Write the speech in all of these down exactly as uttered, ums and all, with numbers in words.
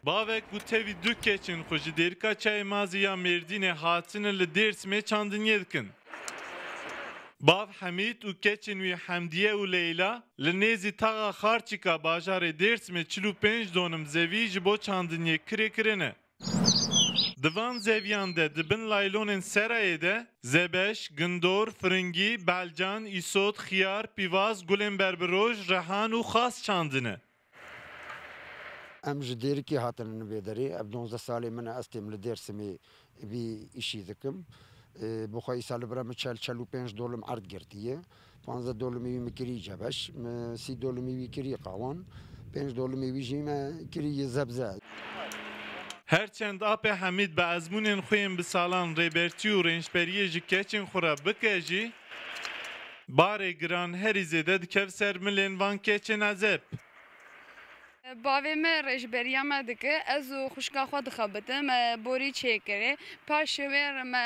Bavek û tevî du keçên xwe ji Dêrika Çayê Mazî ya Mêrdînê hatine li Dêrsimê çandiniyê dikin. Bav Hemîd û keçên wî Hemdiye û Leyla li nêzî taxa Xarçika bajarê Dêrsimê çil û pênc donim zevî ji bo çandiniyê kirê kirine. Di van zeviyan de di bin laylonên serayê de zebeş, gindor, firingî, belcan, îsot, xiyar, pîvaz, gulên berbiroj, rehan û xas çandine. Em ji Dêrikê hatine li vê derê. Ev duwazdeh salê min e, ez têm li Dêrsimê vî îşî dikim. Bi xwe îsa li vir min çel, çel û pênc dolim erd girtiye. Panzdeh dolimî wî min kirî cebeş, min sî dolimî wî kirî qawan, pênc dolimî wî jî me kirî zebze. Her çend Apê Hemîd bi ezmûnên xwe yên bi salan rêbertî û rênçberiyê ji keçên xwe re bike jî, barê giran herî zêde dikeve ser milên van keçên ezeb. Bavê me rêjberiya me dike, ez û xwişka xwe dixebitin, me borî çêkirê, paşê wê re me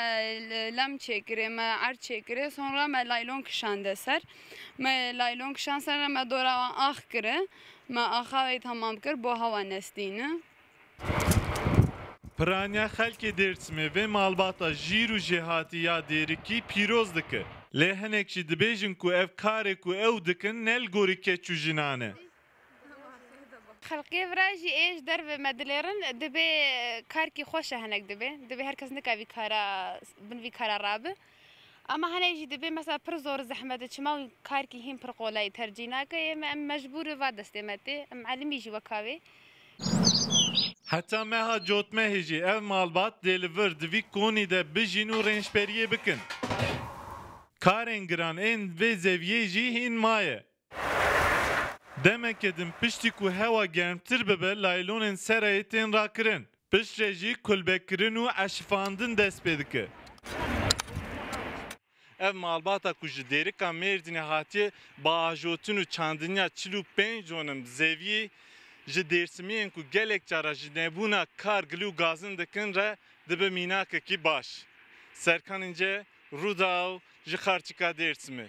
lem çêkirê, me erd çêkirê, sonra me laylon kişande ser. Me laylon kişand ser re me dora wan ax kire, me axa wê temam kir, bo hewa nestîne. Piraniya xelkê Dêrsimê vê malbata jîr û jêhatî ya Dêrikî pîroz dike. Lê hinek jî dibêjin ku ev karê ku ew dikin ne li gorî keç û jinan e. Xelkê vira jî ê ji derve me dilêrin, dibê karkî xweş e, hinek dibê. Dibê her kes nika vî kara, bin vî kara rabe. Ama hinek jî dibê mesela pir zor zehmet e, çima wî karkî hîn pir qolayî tercîh nake. Ê me, em mecbûr va destê me tê. Em elimî jî weka wê. Heta meha cotmehê jî ev malbat dê li vir di vî konî de bijîn û rênçberiyê bikin. Karên giran ên vê zeviyê jî hîn maye. Demeke din piştî ku hewa germtir bibe, laylonên serayê tên rakirin. Piştre jî kulbekirin û eşifandin dest pê dike. Ev malbata ku ji Dêrika Mêrdînê hatiye, bi ajotin û çandiniya çil û pênc donim zeviyê ji Dêrsimiyên ku gelek cara ji nebûna kar gilî û gazin dikin re dibe mînakekî baş. Serkan Înce, Rûdaw, ji Xarçika Dêrsimê.